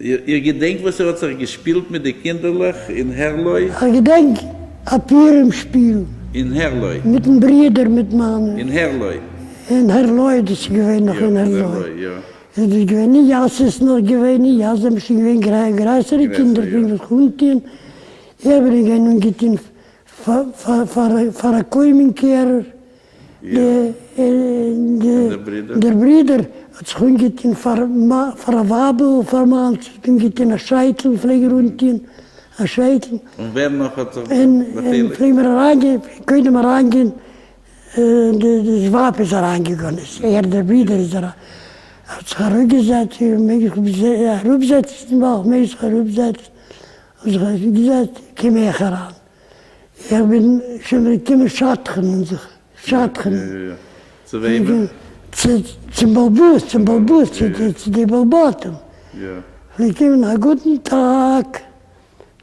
איר געדענקט וואס איר האט זיך געשפילט מיט די קינדערלעך אין הערלוי? איך געדענק א פורים שפיל. אין הערלוי. מיטן ברודער מיט מיינע. אין הערלוי. אין הערלוי, דאס איז געווען נאך אין הערלוי. יא. איז דאס געווען אין יאס איז נאך געווען אין יאס זענען שוין געווען גרעסערע קינדער פון זיך אנטוהן, איך בין געווען אנגעטוהן פאר א קוימען-קערער, דער ברודער האט זיך אנגעטוהן פאר א ווייבל, פאר מיינס האט אנגעטוהן א שייטל, פלעג ער אנטוהן א שייטל. און ווער נאך האט זיך באטייליגט? פלעג מיר אריינגיין, קודם אריינגיין דאס ווייב איז אריינגעגאנגען, ער דער ברודער איז אריין, האט זיך אראפגעזעצט, מעג איך אראפזעצן, מעג איך אראפזעצן, האט זיך אראפגעזעצט, קום איך אריין, איך בין שוין געקומען שדכנ'ן זיך, שדכנ'ן. צו וועמען? צום בעל הבית, צום בעל הבית, צו די בעל בתים. כ'בין געקומען א גוטן טאג,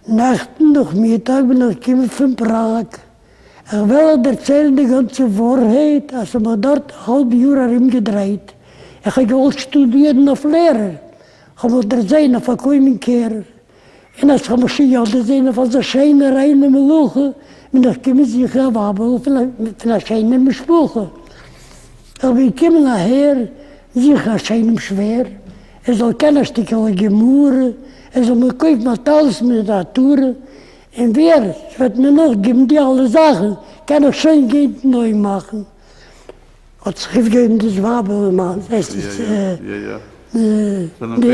נעכטן נאכמיטאג בין איך געקומען פון פראג, איך וועל אייך דערציילן די גאנצע ווארהייט, אז ס'האט מיך דארט א האלב יאר ארומגעדרייט, איך האב געוואלט שטודירן אויף לערער, כ'האב מיך דערזען אויף א קוימען-קערער, און אז כ'האב מיך שוין יא דערזען אויף אזא שיינע ריינע מלאכה, בין איך געקומען זוכן א ווייבל פון א שיינער משפחה. איך בין געקומען אהער זוכן א שיינעם שווער, ער זאל קענען א שטיקעלע גמרא, ער זאל מיר קויפן א טלית מיט א עטרה, און ווער ס'וועט מיר נאכגעבן די אלע זאכן, קען איך שוין גיין תנאים מאכן. האט זיך אויפגעהויבן דאס ווייבל און מיין, הייסט עס,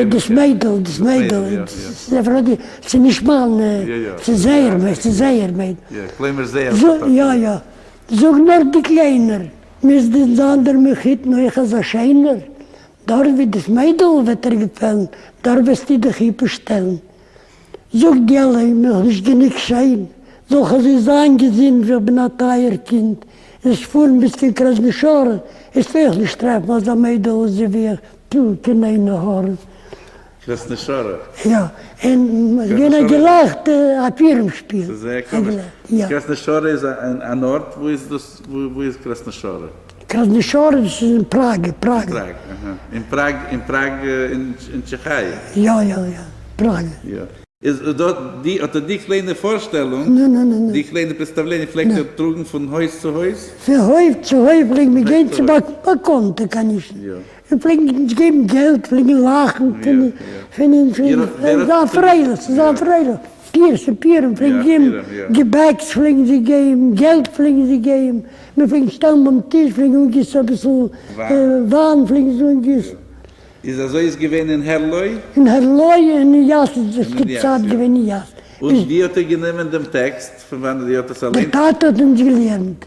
דאס מיידל, דאס מיידל, ס'איז נישט מיין, ס'איז זייער מיידל, ס'איז זייער מיידל. יא יא, זאג נאר די קליינער, מוז דען זיין דער מחותן אויך אזא שיינער? דארט ווי דאס מיידל וועט דיר געפעלן, דארט וועסטו די חופה שטעלן. זאגט די אליין, בין איך נישט גענוג שיין? זאל איך אזוי זיין געזונט ווי איך בין א טייער קינד, עס פארן ביז קיין קראסנישארע, עס וועל איך נישט טרעפן אזא מיידעל אזוי ווי איך, טו, קיין עין הרע. קראסנישארע. יא, און עס געווען א געלעכטע א פורים שפיל. ס'איז זייער קאמיש. קראסנישארע איז אן ארט? וואו איז דאס? וואו איז קראסנישארע? קראסנישארע דאס איז אין פראגע, פראגע. פראג, אהא. אין פראג, אין פראג אין טשעכיי. יא יא יא, פראגע. יא. איז דארט די, אט די קליינע פארשטעלונג, די קליינע представление פלעגט איר טראגן פון הויז צו הויז? פון הויף צו הויף פלעגן מיר גיין צו באקאנטע קאנישן, און פלעגן אונז געבן געלט, פלעגן לאכן פון פון אונז, זיין פרייליך, צו זיין פרייליך. פירות און פירים פלעגן געבן, געבעקס פלעגן זיי געבן, געלט פלעגן זיי געבן, מען פלעגט שטיין ביים טיש פלעגן אנגיסן אביסל וויין פלעגן זיי אנגיסן. איז אזוי איז געווען אין הערלוי? אין הערלוי און אין יאס איז דאס די צייט געווען אין יאס. און ווי האט איר גענומען דעם טעקסט? פון וואנעט איר האט עס אליין? דער טאטע האט אונז געלערנט.